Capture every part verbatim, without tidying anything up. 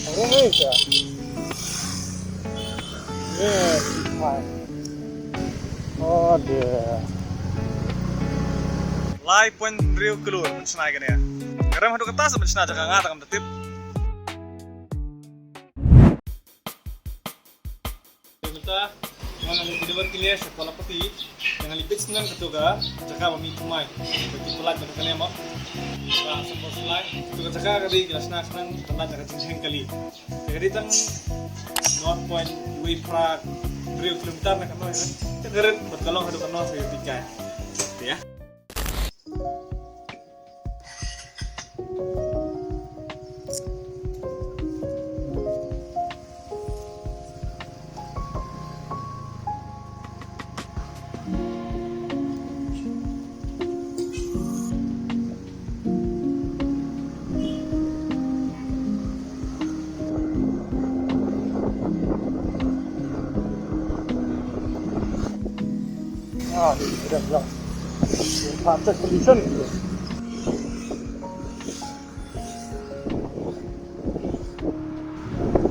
Ring ei ka. Yes, fine. Oh dear. Lai point hynriew klur ban shna ïa kane. Ka rem haduh katta sa ban shna jaka nga ta kam da tip. Mynta nga ngan ïa deliver clear sha Kuala Pati. Nga ngan ïa peit sngewbha kato ka jaka ba mih thymmai. Ba ki pynlait na kane mo. Ba sa por shlai. Kato ka jaka ka dei ka la shna shnang ban lait na ka jingsheng kali. Te ka dei tang nod point wei phra hynriew kilometer na ka noi. Te ka rit bad ka long haduh ka noi sa ka peit kai. Te ïa. Ah, ni dah pulang. Tempat condition.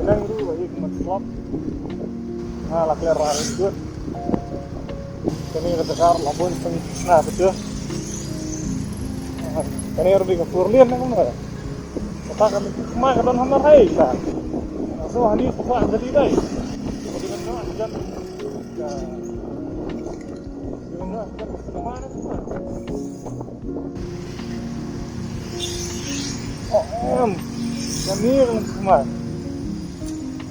Nang ru ai mat slap. Ah, la clear ra ru. Kane ka dakar la bun seng na betul. Kane ru di ka four lane na kumno. Kata ka ma ka don hamar hai sa. So hani sa jadi dai. Jadi kan jan. Oh, em. Kane kan kumai.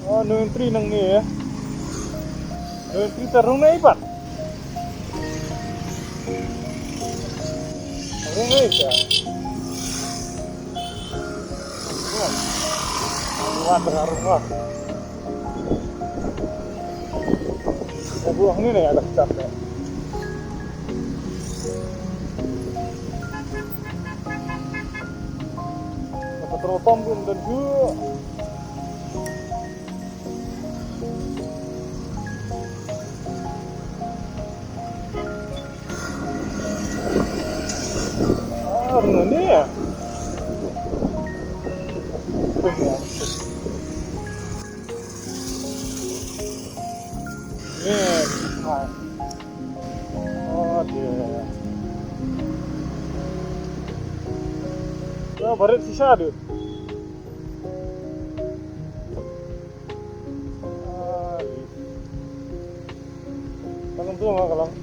Oh, no entry nangne. No entry ta rung nai pat. Rung nai ta. Rung nai ta rung nai. Ka buah ni ni ada kecap ni. Ka petrol pump pun dan tu. Ah, ni ya. Ni, ah. Oh, dia. Oh, barit shisha tu. Ah, ni. Tang tu ma kalang.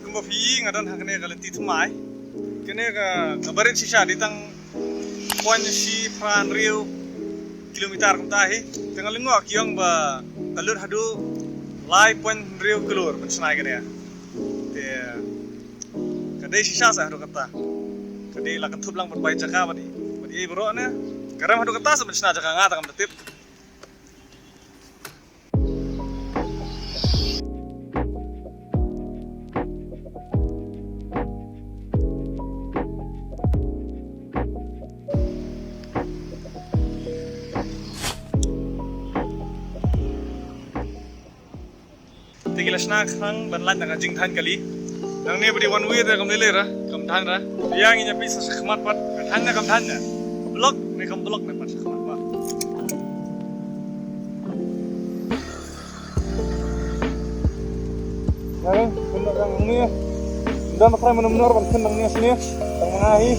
Kumba phi nga don ha kane ka lynti thymmai. Kane ka, ka barit shisha dei tang point shi phra hynriew kilometer kumta hi. Te nga lyngngoh ki ong ba ka lut haduh lai point hynriew klur ban shna ïa kane. Te ka dei shisha sa haduh katta. Ka dei la ka thup lang ban bai jaka ban i, ban i baroh ne. Ka rem haduh katta sa ban shna jaka nga ta kam da tip. Te ki la shna khnang ban lait na ka jingthan kali. Nangne ba dei one way te kam lei lei ra, kam than ra. Ïa ngin ïa peit sa shakhmat pat, ka than ne kam than ne. Block ne kam block ne pat shakhmat pat. Ïa, pynlong nangne. Ynda ma trai mynno mynno ban pynlong nangne shane. Tang ma nga hi.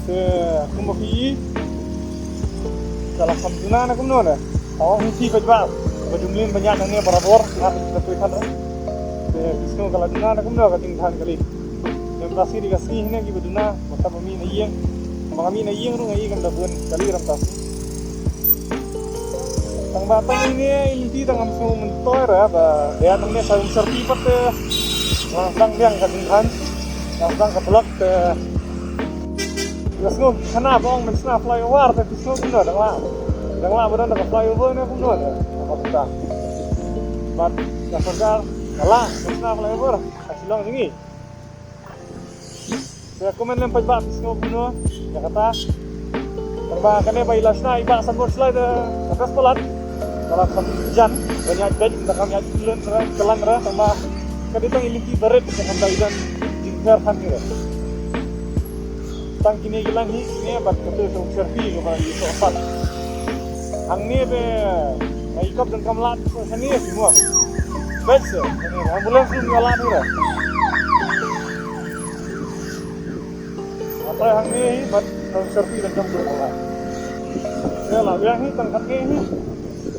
Te kumba phi i. Ka la kham duna ne kumno ne. Ka ong hi phi peit ba. Ba jumlin ba ñiah nangne barabor. Nga phi peit peit phan ra. Te phi sngew ka la duna ne kumno ka jingthan kali. Ym ka sngi dei ka sngi hynne kiba duna, ba ka ba mih na ïing. Ba ka mih na ïing ruh nga ïeng da bun kali ram ta. Tang ba tang ine i lynti tang ngam sngew myntoi ra ba ïa nangne sa um syrti pat te. Nga tang biang ka jingthan. Nga tang ka block te. Nga sngew khana ba ong men sna flyover te. Sngew kumno dang lah. Dang lah ba don da ka flyover ne kumno ne. Ka ba ta. Bad ka sorkar ka la shna flyover ha Shillong jong ngi. Te kumne lem pat ba phi sngew kumno ïa kata. Tangba kane ba i la shna i Bah Sanbor Shullai da ka best palat. Ka la kham jan ban ïaid beit, da kam ïaid kyllan re, kyllan re, tangba ka dei tang i lynti barit, da kam da i don jingpher than hi re. Tang kine ki line hi, kine bad kata ka u syrpi kaba i soh pat. Hangne ba i kop donkam lad ko shane hi mo. Bad se, shane ambulance ruh ym lad hi re. Atai hangne hi bad ka u syrpi donkam ko lad. Ïa la, ïa hi tang katne hi.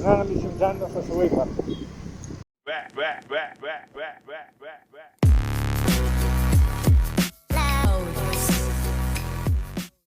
Nga ngan ïa shim jan da sa sawei pat.